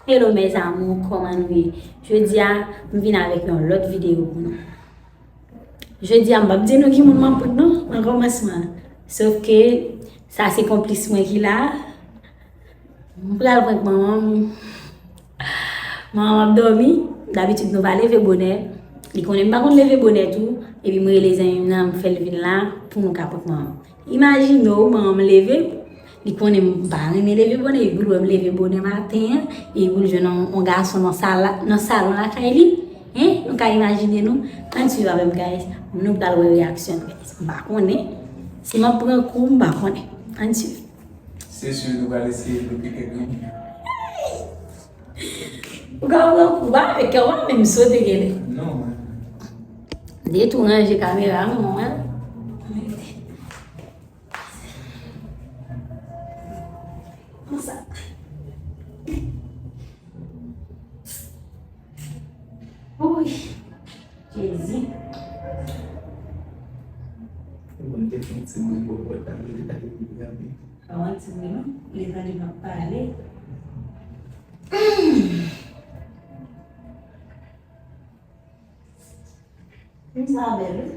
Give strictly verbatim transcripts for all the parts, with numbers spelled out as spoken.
Hello mes amours, kòman nou ye? Jodi a, m vin avèk yon lòt videyo pou nou. Jodi a, m p ap di nou ki moun m ap prank non, nan kòmansman. Sof ke sa se konplis mwen ki la. M pral prank manman m. Manman m ap dòmi. Dabitid nou pa leve bonè. Li konnen m pa konn leve bonè tou. Epi m rele zanmi m nan, m fè l vin la pou nou ka prank manman m. Imajine w, manman m leve. Li konnen m pa renmen leve bonè. Epi l wè m leve bonè maten an. Epi l jwenn yon, yon gason nan sal, nan salon lakay li. Hein? Nou ka imajine nou. Ann swiv avè m, guys. Nou pral wè reyaksyon l, guys. M pa konnen. Si m ap pran kou, m pa konnen. Ann swiv. Se si nou pral eseye bloke kèk granmoun. Ou ka pran kou ba avèk kè w pa menm sote genlè. Non, mwen. Li tou ranje kamera, non, hein? Konsa. Wi. Jezi. Mwen te fè yon ti moun bò pòt la, mwen te gade pou gade. Pa yon ti moun, non? Li tande m ap pale. Moun sa bèl, wi.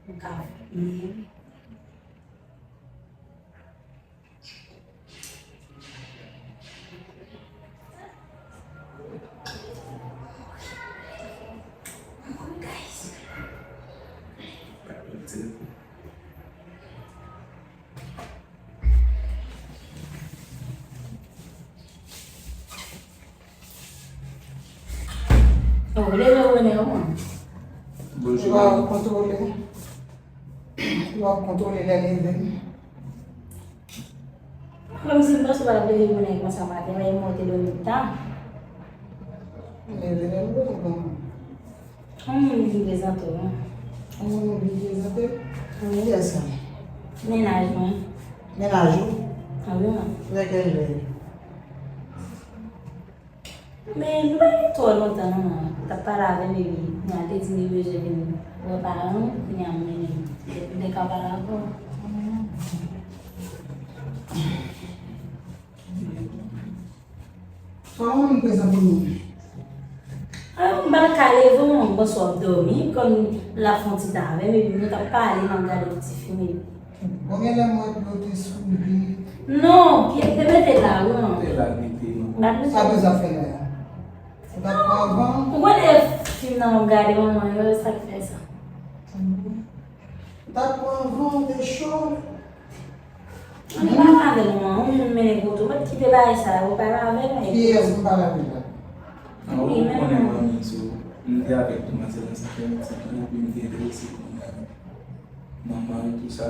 Mwen ka fè. Ou leve bonè ou, man. Bonjou. Ou pa kontwole. Ou pa kontwole lè leve. Kòmsi m panse w pa t ap leve bonè konsa maten, men mwen te dòmi ta. Leve lè l bon, bon. Yon moun vin prezante w, non. Yon moun vin prezante? Wi. Kiyès sa? Mennaj mwen. Mennaj ou? Wi, man. Lè kèl lè? Men, nou pa gen twò lontan, non, man. Ou t ap pale avè m, epi, nan te di m li bezwen vin wè paran m, kounye a m mennen l. Epi, m te ka pale avè w. Kòman moun prezante moun? Ah, m pa ka leve, non, m panse w ap dòmi, kòm l ap fè yon ti tan avè m, epi nou t ap pale, m ap gade yon ti fim, epi Bon, genlè m wè dlo te sou li. Non, pye m te mete la, wi, non. Te la, mete, non. Sa bezwen fè la. Ou t ap pran van? Ou konnen fim nan w ap gade, manman yo, sa k fè sa. Ou t ap pran van, ou te cho. Ann pale avè l, manman, yon moun mennen kote w, mèt kite bagay sa yo, pale avè l, men. Kiyès m pale avè l la? An, ou konnen manmi, so, m te avèk demwazèl la, sa fè yon ti tan, epi m te enterese konnen manman l, tou sa.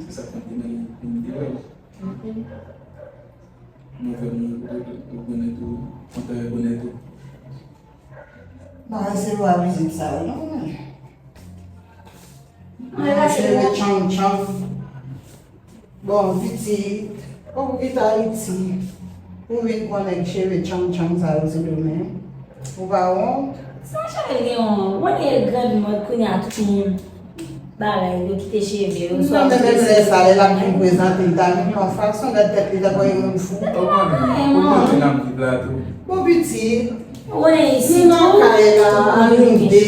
Se sa k fè m te mennen pou m te wè l. Mwen fè moun konnen tou, kontan konnen tou. Bagay se lwa vizit sa yo, non, men. Mwen cheve tchanm tchanm. Bon, pitit, ou pou kite Ayiti, pou vin pran nèg cheve tchanm tchanm sa yo, Sendomeng. Ou pa wont? Sa cheve gen yon, ou konnen e grand mòd kounye a tout moun bagay yo kite cheve yo. Non, men menm lè sa, lè l ap vin prezante, li ta vin yon fason gad tèt li, tankou yon moun fou. Ou konnen, ou konnen n ap viv la tou. Bon, pitit, ou konnen isit nou nan kay la, an nou de,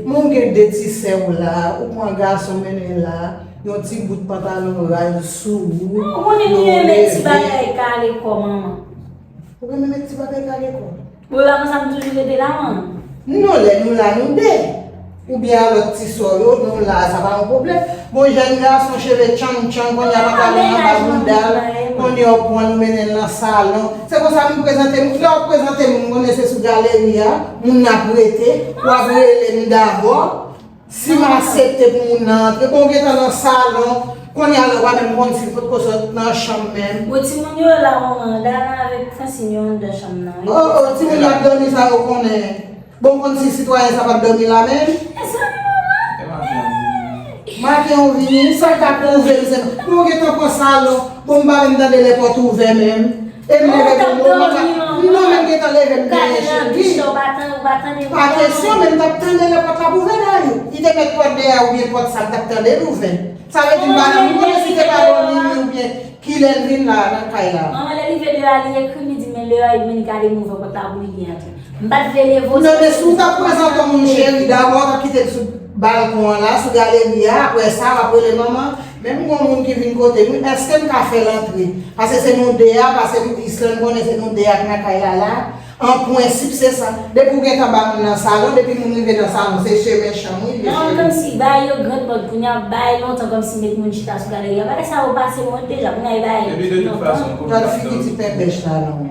men w gen de ti sè w la, ou pran gason mennen la, yon ti bout pantalon raz sou ou. Ou konnen nou renmen ti bagay kale kò manman. Ou renmen met ti bagay kale kò? Bon, la konsa m toujou rete la, man. Non, lè nou la, nou de. Oubyen a lòt ti sò yo, nou la, sa pa yon pwoblèm. Bon, jèn gason, cheve tchanm tchanm, kounye a pantalon anba bounda l, kounye a w pran l, ou mennen l nan salon. Se konsa moun prezante moun. Lè w ap prezante moun, m konnen se sou galeri a, moun nan ap rete, w ap rele m dabò. Si m aksepte pou moun nan antre, bon, w gentan nan salon, kounye a la w pa menm konn si l potko sot nan chanm menm. Bon, timoun yo la, manman, Dana avèk Francine yo anndan chanm nan, wi. Oh, oh, timoun y ap dòmi sa yo konnen. Bon, konn si sitwayen sa p ap dòmi la menm? Mezanmi, manman. Maten ou vini, sa k ap pwouve m se nou gentan pran salon. Bon, m pa menm tande lè pòt ouvè menm. E m leve pou moman sa. Non, men m gentan leve, m genyen cheri. Pa kesyon, men m t ap tande lè pòt la ap ouvè dayè. Li te met pòt dèyè oubyen pòt sa, m t ap tande l ouvè. Sa vle di m pa nan, m konnen si te pa bon li oubyen kilè l vin la nan kay la. Manman, lè li vle deyò a, li ekri m, li di m men lè a, men li gade m ouvè pòt la pou li gen antre. M pa t vle leve w. Non, men si w t ap prezante yon moun cheri, dabò w t ap kite l sou balkon an la, sou galeri a, apre sa, w ap rele manman, men m gon moun ki vin kote m, èske m ka fè l antre? Paske se nou de a, paske m, Islande konnen se nou de a k nan kay la la. An prensip, se sa. Depi w gentan ba moun nan salon, depi moun rive nan salon, se chemen chanm wi, li vle cheri. Non, kòmsi bagay yo grandmòd kounye a, bagay lontan kòmsi met moun chita sou galeri a. Bagay sa yo pase mòd deja, kounye a e bagay lontan. Gad figi ti pèpèch la non.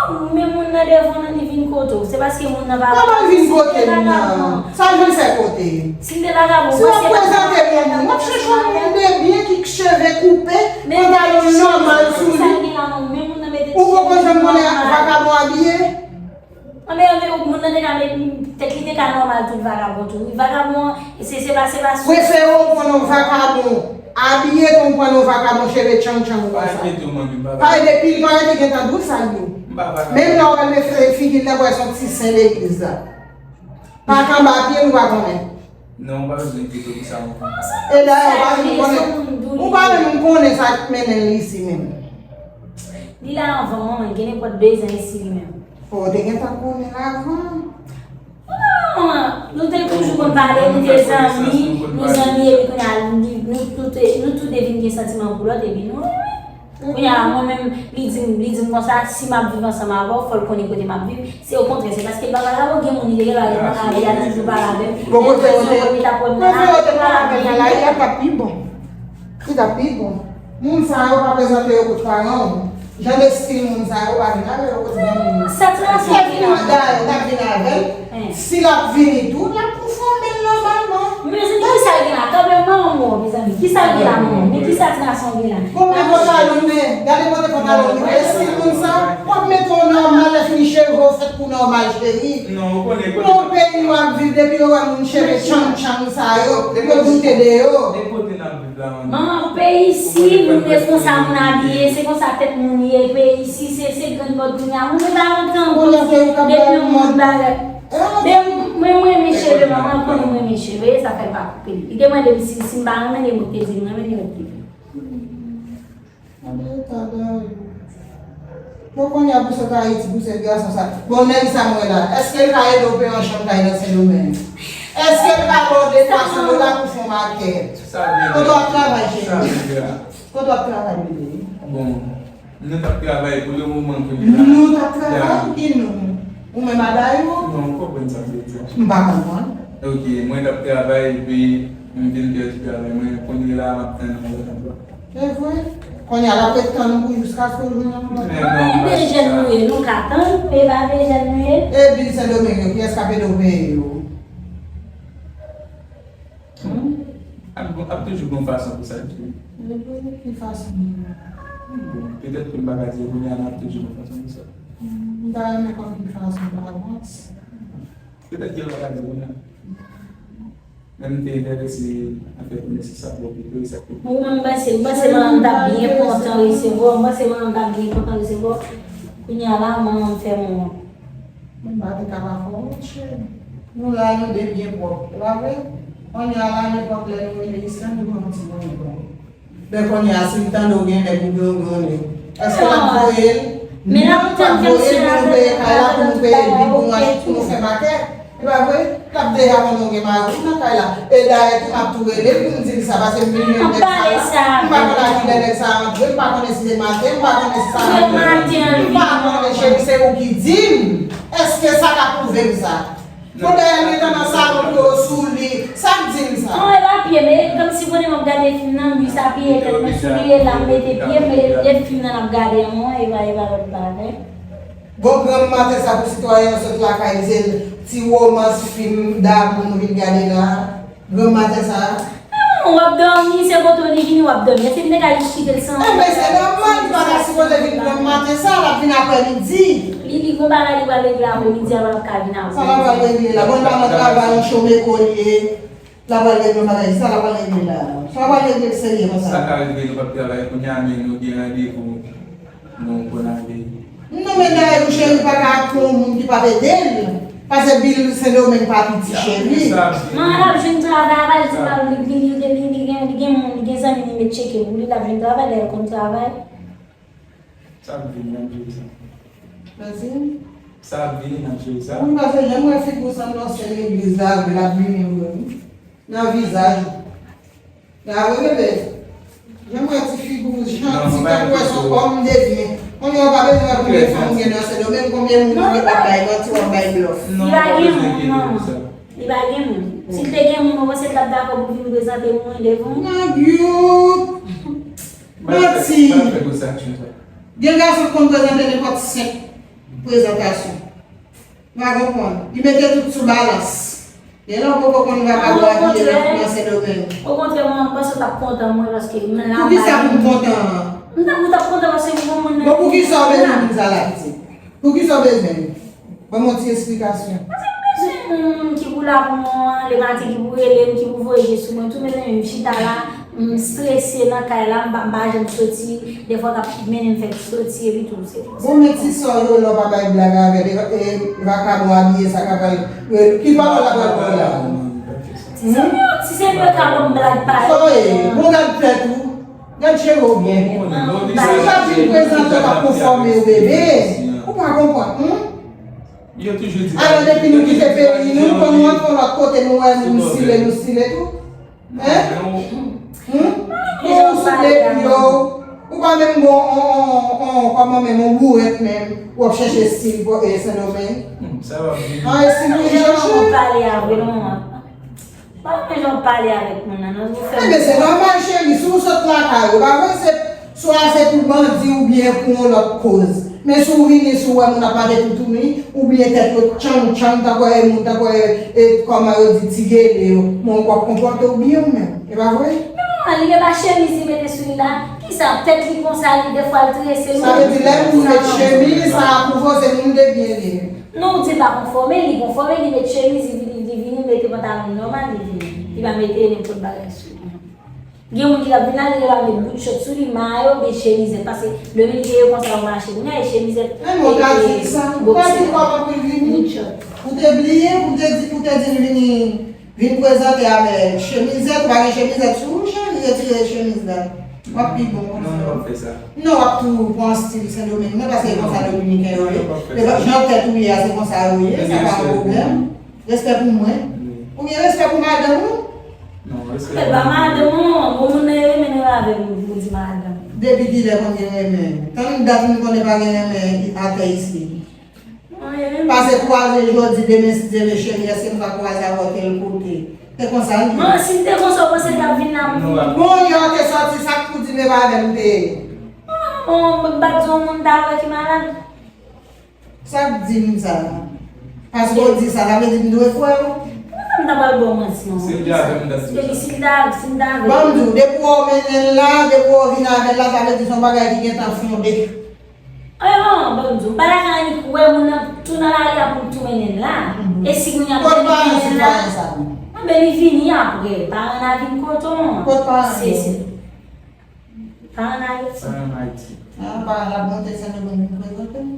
Bon, men moun nan devan nan li vin kote w. Se paske moun nan pa... Kòman l vin kote m nan? Sa l vin fè kote? Si l te vagabon, si w ap prezante m yon moun, w ap chèche yon moun de byen ki cheve koupe, pantalon nòmal sou li. Ou poko janm konnen vagabon abiye? Anben, anben, moun nan te ka met tèt li te ka nòmal tout vagabon tou. Wi, vagabon, se, se pa, se pa sou... Prefere w pran yon vagabon abiye ke w pran yon vagabon cheve tchanm tchanm konsa. Pa enkyete w, manmi, m pa vagabon. Pa enkyete, pil pa enkyete, gentan di w sa l ye. M pa vagabon. Menm lè w wè l met figi l nan, w wè se yon ti sen legliz la. Pa kanba pye l, ou pa konnen. Non, ou pa bezwen enkyete w pou sa, manmi. E dayè, ou pa menm konnen, ou pa menm konnen sa k mennen l isi menm. Li la anvan manman, gen nenpòt de zan isi li menm. Fò w te gentan konnen l avan. Non, manman, nou te toujou konn pale, nou te zanmi, nou zanmi, epi kounye a, nou, nou tout, nou tou de vin gen santiman pou lòt, epi nou renmen. Kounye a la, mwen menm, li di m, li di m konsa, si m ap viv ansanm avè w, fò l konnen kote m ap viv. Se okontrè, se paske l pa vagabon, gen moun li te gen, pa gen moun avè l, li toujou pale avè m. Bon, mwen fè yo te, mwen fè yo te pale avè l nan lari a, t ap pi bon. Li t ap pi bon. Moun sa yo pa prezante yo kot paran w. Jan de stil moun sa yo pa vin avè yo kot granmoun yo. Sa ti gason ki la. Dayè, w t ap vin avè l. Si l ap vini tou, l ap konfòme l nòmalman. Mezanmi, kisa l gen la? Kanpe manman, mezanmi. Kisa l gen la, manman? Men kisa ti gason gen la? Bon, men pantalon men, gade kote pantalon li. Gade stil moun sa. W ap mete w nòmal, lè fini cheve w fèt pou nòmal, cheri. Non, ou konnen kote. Yon peyi w ap viv, depi yo wè moun cheve tchanm tchanm sa yo, yo doute de yo. E kote n ap viv la, manman? Manman, peyi isi, moun e konsa moun abiye, se konsa tèt moun ye, peyi isi, se, se grann mòd kounye a. Moun yo pa kontan, depi yon moun bagay. Men mwen, mwen renmen cheve, manman konnen mwen renmen cheve, sa fè l pa koupe li. Li te mande m si, si m pa renmen li, mwen te di m renmen li, mwen te di. Bon, kounye a pou sot Ayiti, pou sèt gason sa. Bon, nèg sa m wè la, èske l ka ede w peye yon chanm kay nan Sendomeng? Èske l ka ba w de twa san dola pou fè yon makèt? Kote w ap travay, cheri? Kote w ap travay, bebe? Bon, nou t ap travay pou le moman kounye a. Nou t ap travay? Ki nou? Ou menm a Dayou? Non, ou konprann sa m vle di a. M pa konprann. Ok, mwen t ap travay epi m vin pèdi travay mwen. Kounye la, m ap tann yon lòt anplwa. E vre? Kounye a l ap ret tann ou jiskaske w jwenn yon lòt. Men non, e pa de jèn nou ye, nou ka tann, e pa de jèn nou ye. E bil Sendomeng yo, kiyès k ap ede w peye yo? Hmm? Ap, ap toujou gen yon fason pou sa, Djili. E vre, ki fason? Bon, petèt ke m pa ka di kounye a, men ap toujou gen yon fason pou sa. Hmm, m ta renmen konn ki fason pa avans. Petèt ke l pa ka di kounye a. Men m te enterese nan fè konesans avè w pito, e sa k te... Ou menm, m panse, m panse manman m t ap byen kontan resevwa w, m panse manman m t ap byen kontan resevwa w. Kounye a la, manman m fè m wont. M pa te ka pa fè w wont, cheri. Nou la, nou de byen pwòp, e pa vre? Kounye a la, nenpòt lè nou rive isit la, nou pran yon ti bonnè pou nou. Men kounye a, si m tande w gen nèg ou gen yon grann nèg, èske l ap voye l? Non, l p ap voye l pou nou peye kay la, pou nou peye bil, pou nou achte, pou nou fè makèt. E pa vre? L ap deja konnen w gen mari w nan kay la. E dayè tou, m ap tou rele l pou m di l sa, paske m vin jwenn nèg sa la. M pa konn a kilè nèg sa a antre, m pa konnen si se maten, m pa konnen si sa a midi. M pa konnen, cheri, se ou ki di m. Èske sa ka pwouve m sa? Fò dayè l gentan nan salon pou yo sou li. Sa k di m sa? Non, e pa pye m, e kòmsi konnen m ap gade fim nan, m jis apiye tèt mwen sou li, e la m mete pye m, e, e fim nan n ap gade an, e pa, e pa lòt bagay. Bon, granm maten sa pou sitwayen an sot lakay li, se ti womans fim damou nou vin gade la. Granm maten sa. W ap dòmi, se kote w li vini, w ap dòmi. Èske m te ka jis kite l san anyen? Enben, se nòmal, li pa ta sipoze vin demen maten sa, l ap vin aprèmidi. Li, li gon bagay li pral regle aprèmidi a, l ap ka vin aprèmidi. Sa l ap pral regle la? Bon, l pa nan travay, yon chome ko l ye. L ap pral regle yon bagay, sa l ap pral regle la? Sa l ap pral regle serye konsa? Sa ka rive nou p ap travay kounye a, men nou gen randevou, nou konn ale. Non men dayè wi cheri pa ka ap pran yon moun ki p ap ede l. Pase bil Sendomeng pa piti cheri. Manman l ap jwenn travay, a pa l di pa li li li li li gen li gen moun li gen zanmi li met tcheke pou li, l ap jwenn travay dayè l konn travay. Sa ap vini n ap jere sa. Mèsi. Sa ap vini n ap jere sa. Wi pase janm wè figi w sanble yon sè legliz la vre l ap vini vre wi. Nan vizaj ou. Gade bebe, jan m wè ti figi w janti tankou wè se yon òm de byen. Kounye a w pa bezwen wè konbyen fanm ou gen nan Sendomeng, konbyen moun ou gen w ap bay manti, w ap bay blòf. Li pa gen moun manman. Li pa gen moun. Si l te gen moun, ou panse l t ap dakò pou vin prezante moun devan w? Nan gyoup! Manti! Gen gason k konn prezante nenpòt senk prezantasyon. Ou pa konprann. Li mete tout sou balans. Gen lè w poko konn vakabon abiye nan Sendomeng. Okontrè, mwen, m panse w t ap kontan mwen paske m la. Poukisa pou m kontan an? M t ap, ou t ap kontan paske m gon moun nan. Bon, poukisa w bezwen moun sa la piti? Poukisa w bezwen li? Ban m yon ti esplikasyon. Paske m bezwen yon moun ki pou la pou mwen, lè maten ki pou rele m, ki pou voye je sou mwen, tou mezanmi, m chita la. M strese nan kay la, m pa m pa janm soti, defwa k ap mennen m fè ti soti epi tou se konsa. Bon men ti sè w yo lè w pa bay blag avè l, e vakabon abiye sa k ap al, ki pawòl l ap al ba w la? Ti sè m yo, ti sè m yo ka ban m blag parèy. Sa w ye? Bon gad tèt ou, gad cheve w byen. Ou pa fin prezante w k ap konfòme w bebe. Ou pa konprann, hmm? Alò depi nou kite peyi nou, kon nou antre yon lòt kote nou wè moun stile, nou stile tou. Hein? Hum? Ou souple epi yo, ou pa menm gon on, on, on, kòman menm, on bourèt menm, w ap chèche stil pou e Sendomeng. Sa w ap di? An, e stil pou li chèche? Mwen pale avè l, mwen. Pa renmen jan w pale avèk moun nan, non, ou fè m. Enben, se nòmal, cheri, si w sot lakay ou, pa vre se swa se pou bandi oubyen pou yon lòt koz. Men si w vini, si w wè moun ap mache toutouni, oubyen tèt yo tchann tchann, tankou e moun, tankou e, e, kòman yo di, ti gele yo, men w p ap konpòte w byen ou menm. E pa vre? Men manman, li gen pa chemiz li mete sou li la, kisa, tèt li konsa, li defwa l trese, li. Sa vle di lè moun met chemiz, sa apwouve w se moun de byen li ye. Non, w di l pa konfòme, li konfòme, li met chemiz, li, li, li vini mete pantalon nòmal, li vini. Li pa mete nenpòt bagay sou li. Gen moun ki t ap vin la, li te va met bout chòt sou li, mayo, oubyen chemizèt, paske dominiken yo konsa yo mache, kounye a e chemizèt, e, e, bòksè, bout chòt. Ou te bliye, ou te di, ou te di l vini, vin prezante avè chemizèt, ou pa gen chemizèt sou ou, cheri, retire chemiz la. W ap pi bon konsa. Non, w ap tou pran stil Sendomeng nan, paske e konsa dominiken yo ye. E jan tèt ou ye a, se konsa yo ye, sa pa yon pwoblèm. Respè pou mwen. Ou gen respè pou madanm ou? Non, respè pou mwen. Respè pa madanm ou, non. Bon moun nan e renmen nan avè m pou di madanm. Depi kilè konn gen renmen? Tann dat nou konnen pa gen renmen atè isit. Pase kwaze jodi, demen si Dye vle cheri, èske m ka kwaze avè w tèl kote? Se konsa l ye. Manman, si m te konsa, ou panse m t ap vin la pou vini? Bon, yè w te sòti, sa k pou di m e pa avè m te ye? Manman, m pa t di yon moun ta vre ki malad. Sa k di m sa? Paske w di sa, sa vle di m dwe kwè w? Manman, m ta pral ba w manti, manman. Si l te avè m, m t ap di w sa. Epi si l ta, si l ta avè m. Ban m di w, depi w wè w mennen l la, depi w wè w vin avè l la, sa vle di se yon bagay ki gentan fonde. Anben manman, ban m di w, m pa ta ka annik wè moun nan tou nan lari a pou m tou mennen l la. E si moun nan vini mennen l la? Anben li vini apre, paran l a vin kote w. Kot paran l ye? Paran l Ayiti. Paran l Ayiti. A, paran l ap monte Sendomeng vin prezante m.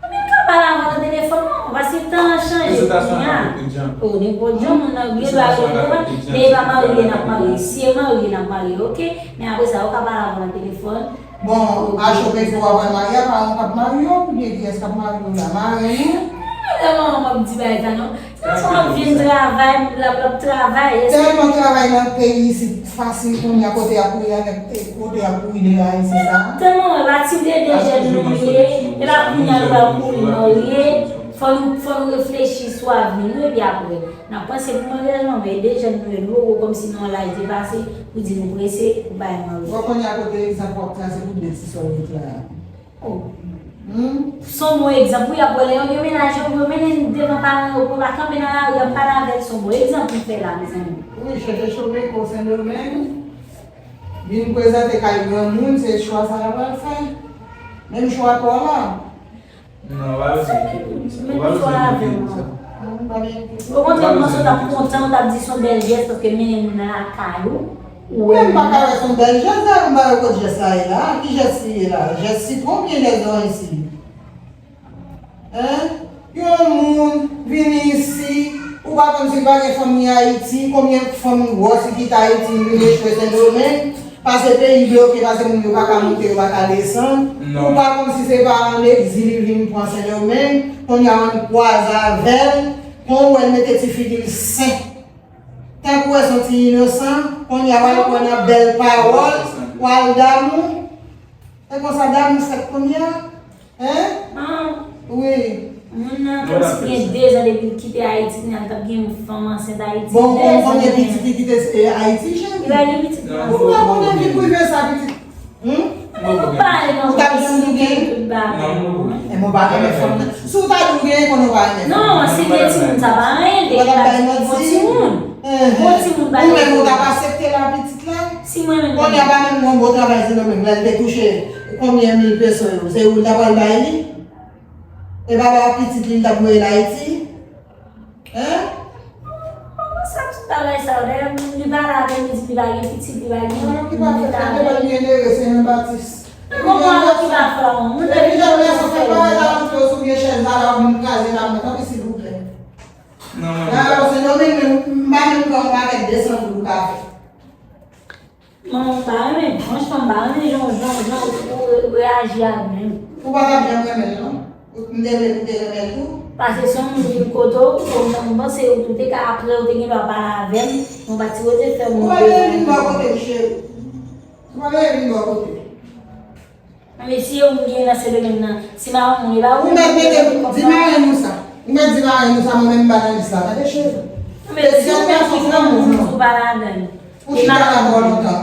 Anben m ka pale avè w nan telefòn non, paske tan an chanje kounye a. O, nenpòt jan moun nan gen dwa rele telefòn, men e pa marye n ap marye. Si e marye n ap marye, oke. Men apre sa, ou ka pale avè w nan telefòn. Bon, a chofè fè w ap al marye a, paran w k ap marye w, oubyen kiyès k ap marye w la? Marenn ou? Tèlman w ap di bagay sa non. Se paske w ap vin travay, l ap, l ap travay. Tèlman travay nan peyi isit fasil kounye a, kote y ap kouri avèk, kote y ap kouri dèyè Ayisyen sa. Tèlman w ap timide de jèn nou ye, e pa kounye a nou pral kouri marye. Fò nou, fò nou reflechi sou avni nou, epi apre. N ap panse pou maryaj non, men de jèn nou ye, nou poko kòmsi nan yon laj depase pou di nou prese pou bay marye. Bon, kounye a kote egzanp w ap trase pou de ti sè w yo la. O, Hmm? Se yon bon egzanp, wi, ap wè lè yon, yon mennaj yo, yo mennen l devan paran yo, pou yo pa kanpe nan lari, y ap pale avè l, se yon bon egzanp li fè la, mezanmi. Wi, chèche chofè ko Sendomeng. Vin prezante kay granmoun, se chwa sa l ap fè. Menm chwa pa w la. Non, w pa bezwen enkyete pou sa. W pa bezwen enkyete pou sa. Okontrè, mwen sot ap kontan, ou t ap di se yon bèl jès paske mennen moun nan lakay ou. Ou wè m pa ka wè se yon bèl jès, dayè m pa wè kot jès la ye la. Ki jès li ye la? Jès sitwon oubyen lèzòrèy isi? Hein? Yon moun vini isi, ou pa konn si l pa gen fanmi Ayiti, konbyen fanmi gwòs li kite Ayiti, li vin echwe Sendomeng, pase peyi bloke, pase moun yo pa ka monte, yo pa ka desann. Ou pa konn si se pa an egzil li vin pran Sendomeng, kounye a w ann kwaze avè l, kon w wè l mete ti figi l senp. Tankou w wè se yon ti inosan, kounye a w al pran nan bèl pawòl, w al damou. E konsa damou fèt kounye a? Hein? Wi. Moun nan kòmsi gen dezan depi l kite Ayiti, kounye a l t ap gen yon fanm ansent Ayiti. Bon, kon, konbyen pitit li kite, eh, Ayiti, cheri? Li pa gen pitit non. Ou pa konnen vi prive sa, pitit. Hmm? Ou t ap janm di w gen? E mwen pa renmen fanm nan. Si w ta di w gen, konnen w pa renmen fanm nan. Non, si l gen timoun, sa pa anyen, depi l ap gen timoun. Bon timoun pa gen timoun. Ou menm ou t ap aksepte la, pitit la? Si mwen menm. Kounye a pa menm yon bon travay Sendomeng, lè l te touche konbyen mil peso yo, se ou l ta pral bay li? E pa ba pitit li l t ap voye l Ayiti? Hein? Mwen sa tout bagay sa yo. Dayè, li pale avè m, li di li pa gen pitit, li pa gen. Mwen ki pa fè sa, devan li enere, se yon batis. Mwen konprann ki pa fè yon moun. Depi jan lè sa fè bagay la, ou tou sou vye chèz la, la, ou vin kraze la, mwen, tanpri, silvouplè. Non, mwen. La, se non, men, men, m pa menm pran yon pakèt de san goud ou ka fè. Manman, m pa renmen, franchman, m pa renmen jan, jan, jan ou, ou reyaji a menm. Ou pa t ap janm renmen l, non. Ou, m te vle pou w te renmen l tou. Paske se yon moun vin kote w, ou konn, m panse ou tou te ka, apre ou te gen dwa pale avè m, yon pati ou te fè m. Ou pa vle vin bò kote m, cheri. Ou pa vle vin bò kote m. Mesye, ou gen nan se domèn nan. Si maman moun, e pa ou. Ou mèt mete, di marenn ou sa. Ou mèt di marenn ou sa, mwen menm m pa nan lis la. Tande, cheri. Mesye, ou mèt di marenn ou sa, ou pa ladan. Ou chita la twò lontan.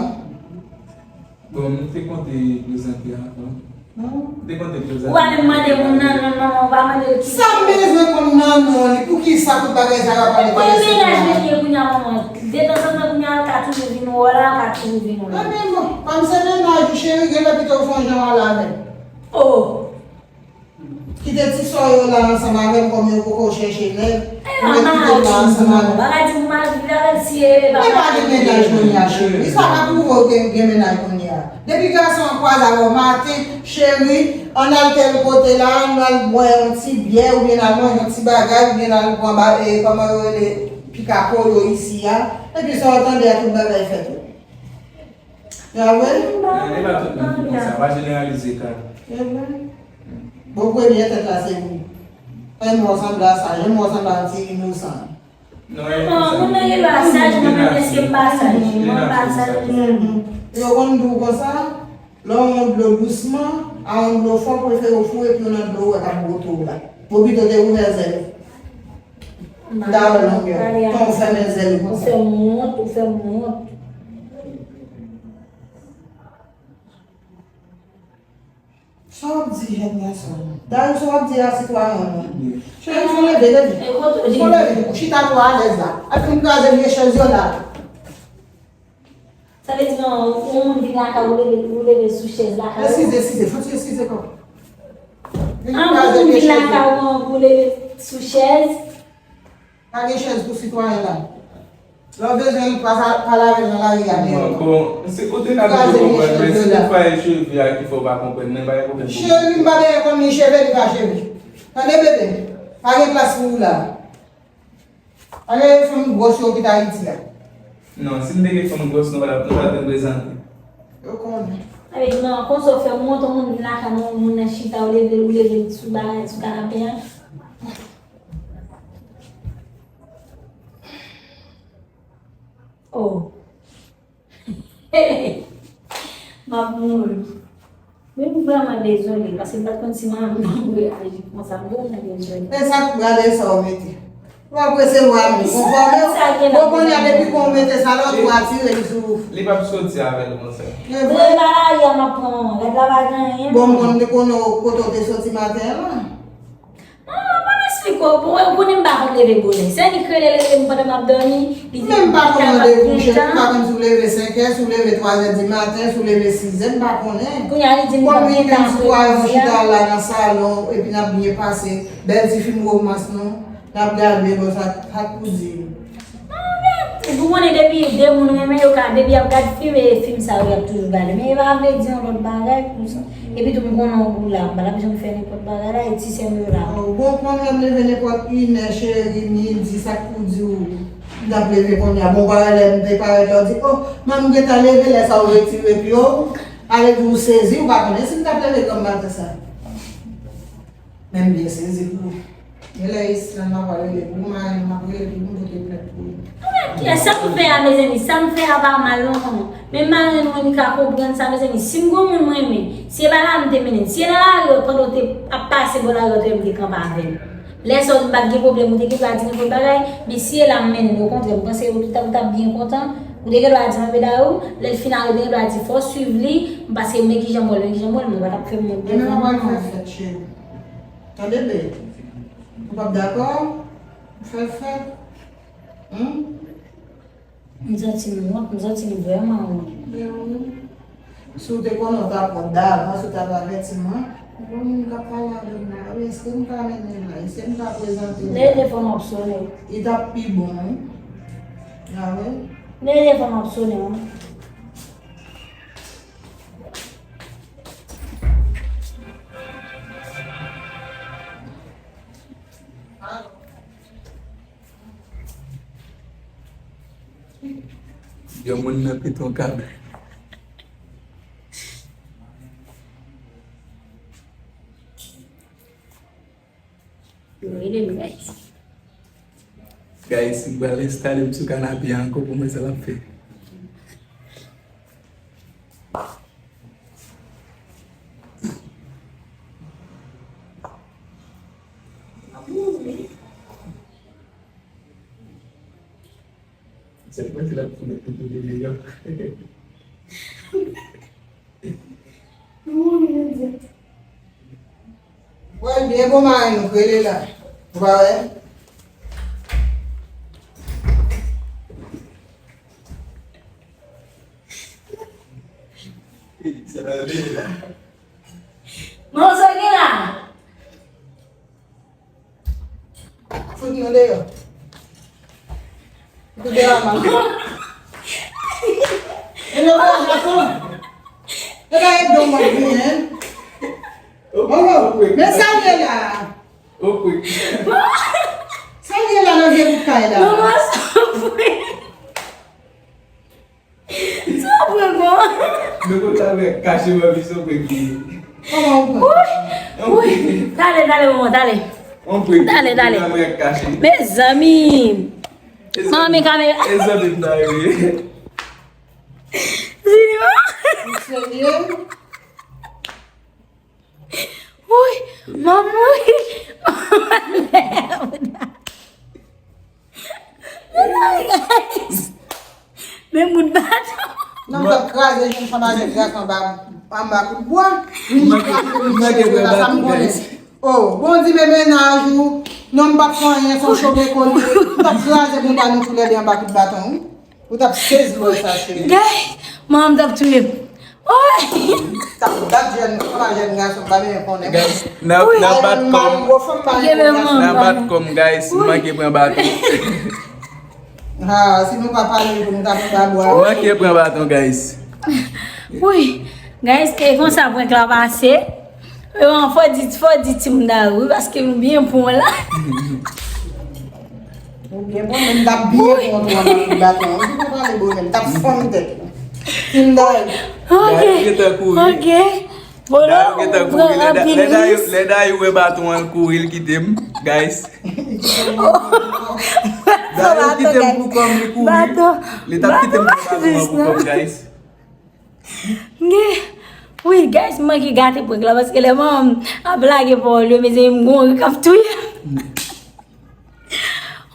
Bon, nou te konte prezante avan. Nou te konte prezante. Ou pa menm mande moun nan non manman, ou pa mande l ki. Sa m bezwen konn nan non li, poukisa tout bagay sa yo ap pale tande se pou mwen? Menaj mwen gen kounye a manman. Detanzantan kounye a, l ka toujou vin wè w la, l ka toujou vin wè w. Ebyen bon, kòm se menaj ou cheri, genlè pito w fè yon jan w ale avè l. Oh! Kite ti sè w yo la ansanm avè m, kòm yo poko chèche nèg, ou mèt kite l la ansanm avè m. Bagay di pou mari viv avè l, si e pa gen menaj kounye a, cheri. Sa pa pwouve w gen, gen menaj kounye a. Depi gason an kwaze avè w maten, cheri, ann al tèl kote la, ann al bwè yon ti byè, oubyen n al manje yon ti bagay, oubyen n al pran ba, e, kòman yo rele, pikakolo isi a. Epi sa w tande a tout bagay fèt wi. E pa vre? E pa tout moun ki konsa, pa jeneralize ka. E vre? Bon, premye tèt la se ou. Fè m wè w sanble a saj, m wè w sanble a yon ti inosan. Non, moun nan gen dwa saj, mwen menm èske m pa saj? Mwen pa saj. Yo konn di w konsa, lè w wè yon dlo dousman, a yon dlo fò, prefere w foure pye w nan dlo ou wè k ap bwote w la. Ou pito te ouvè zèl ou. M ta wè longè w. Tan w fèmen zèl ou konsa. Ou fè m wont, ou fè m wont. Sa w ap di jèn gason an? Dayou, sa w ap di a sitwayen an? Cheri, fò leve, leve. Fò leve. Ou chita twò alèz la. Al fin kraze vye chèz yo la. Sa vle di non, yon moun vin lakay ou, leve, ou leve sou chèz lakay ou? Eskize, eskize, fò ti eskize kò. An, moun vin lakay ou, ou leve sou chèz? Pa gen chèz pou sitwayen la. Lè w bezwen li, pa sa, pa lave nan lari a, men. Non, bon, se kote n ap vin konprann, men si se pa e cheve a ki fè w pa konprann, men pa gen pwoblèm pou mwen. Cheri, m pa bezwen konn li cheve, li pa cheve. Tande, bebe, pa gen plas pou ou la. Pa gen fanm gwòs yo kit Ayiti a. Non, si m te gen fanm gwòs, nou pa t ap, nou pa t ap vin prezante. Yo konnen. Sa vle di, non, konsa w fè m wont, yon moun vin lakay mwen, yon moun nan chita, ou leve, ou leve l sou bagay, sou kanape a. Oh. M ap mouri. Men m vrèman dezole, paske m pa t konn si manman m reyaji konsa. M vrèman dezole. E sa, gade sa w mete. W ap resevwa m, konfòme w. Bon, kounye a, depi kon w mete sa la, w tou atire m sou ou. Li p ap soti avè l konsa. Mwen pa la, y a m ap pran manman. Gad la pa gen anyen. Bon, m konn te konnen w kote w te soti maten an. Manman, pa m esplike w. Bon, ou konnen m pa konn leve bonè. Se li k rele, rele m pandan m ap dòmi. Li di men m pa konn randevou, cheri. M pa konn si w leve senk è, si w leve twa zè di maten, si w leve sis è, m pa konnen. Kounye a, li di m konbyen tan apre douz è a. Bon, m chita la nan salon, epi n ap byen pase. Bèl ti fim womans nou. N ap gade, bon, sa, sa k pou di. Ou konnen depi de moun renmen yo ka, depi y ap gad fim, e fim sa yo y ap toujou gade. Men e pa vle di yon lòt bagay pou sa. Epi tou m konnen w la, m pa t ap janm fè nenpòt bagay la, e ti sè m yo la. Oh, bon, kounye a m leve nenpòt inè, cheri, midi, sa k pou di w. M t ap leve kounye a, bon, parèt lè m te parèt la, w di, oh, manmi gentan leve, lè sa w retire pye w, ale di w sezi, w pa konnen si m t ap leve granm maten sa. Men m byen sezi pou ou. Gen lè Islanda pral rele pou ou, marenn m ap rele pou ou, m pote plent pou ou. Kiyès sa m fè a, mezanmi? Sa m fè a pa mal non. Men marenn mwen, li ka konprann sa, mezanmi. Si m gon moun m renmen, si e pa la m te mennen l, si e nan lari, pandan w te ap pase bò lari, ou te m te kanpe avè l. Lè sa, ou m pa t gen pwoblèm, ou te gen dwa di nenpòt bagay, men si e la m mennen l, okontrè, m panse ou t ap, ou t ap byen kontan, ou te gen dwa di, mwen, dayè, lè l fin ale, ou te gen dwa di, fò w swiv li, paske men kijan m wè l, men kijan m wè l, men ou pa t ap fè m wont devan manman w. Tande byen. Ou p ap dakò? Fè l fèt. Hum? M santi m wont, m santi m vrèman wont. Ben wi. Si w te konnen w t ap wont davans, ou t ap avèti mwen. Bon, moun k ap pale avè m la, wi, èske m ka mennen l la? Èske m ka prezante l la? Telefòn w ap sonnen. Li t ap pi bon, wi. A wi? Telefòn w ap sonnen, wi. Yon moun nan piton kab. Yo rele m, guys. Guys, m pral enstale m sou kanape a ankò pou m wè sa l ap fè. Se mwen ki la pou met tout de yo. Wè l byen bon marenn ou k rele la. Ou pa wè? Sa va vini la. Bon, sa gen la. Fout nou deyò. Fout nou deyò, manman. E nou pa gason. E pa e don mwen vini, hein. Manman, men sa l ye la. Sa l ye la nan vye bout kay la. Manman, sa vre. Sa w pran kon? Nou konn sa mwen kache mwen pi son pran ki. Kòman w pran? Wi. Wi. Tale, tale, manman, tale. On pran. Tale, tale. Mwen kache. Mezanmi. Manmi kamera. E zanmi m ta yo ye. Zini, manman. Ou serye? Wi, manman, wi. Manman, guys. Men bout baton. Non, m t ap kraze jenn fanm avèk gras anba, anba kout bwa. Vin kraze, vin kraze, la sa m konnen. Oh, Bondye, men mennaj ou. Non, m p ap fè anyen, se yon chome kòl li ye. M t ap kraze bouda nou toulède anba kout baton, wi. Ou t ap sezi wè sa, cheri. Gay, manman m t ap touye m. Oy! T ap bat jèn, kòman jèn gason pa bezwen konnen. Guys, n ap, n ap bat kòm. N ap bat kòm, guys. M manke pran baton. Ha, si nou pa pale pou nou ta pran babwa. M manke pran baton, guys. Wi, guys, e konsa prank la pase. Yo, fò di, fò di Team Darou, paske nou byen pon la. Ou byen pon, men m t ap byen pon tou anba kout baton. Ou di pou pale bonè, m t ap fann tèt ou. Team Darou. Ok. Darou gentan kouri. Ok. Darou gentan kouri. Lè Da-, lè Darou, lè Darou wè baton an, l kouri, l kite m, guys. Darou kite m pou kòm, li kouri. Li t ap kite m pou baton an pou kòm, guys. Gen, wi, guys, m manke gate prank la, paske lè manman m ap lage pawòl yo, mezanmi, m gon ri k ap touye m.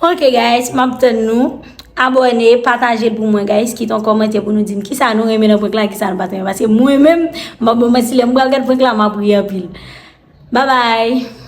Ok guys, m ap tann nou. Abòne, pataje l pou mwen guys, kite yon kòmantè pou nou di m kisa nou renmen nan prank la, kisa nou pa t renmen. Paske mwen menm, m ap ba w manti, lè m pral gad prank la, m ap ri anpil. Bye bye.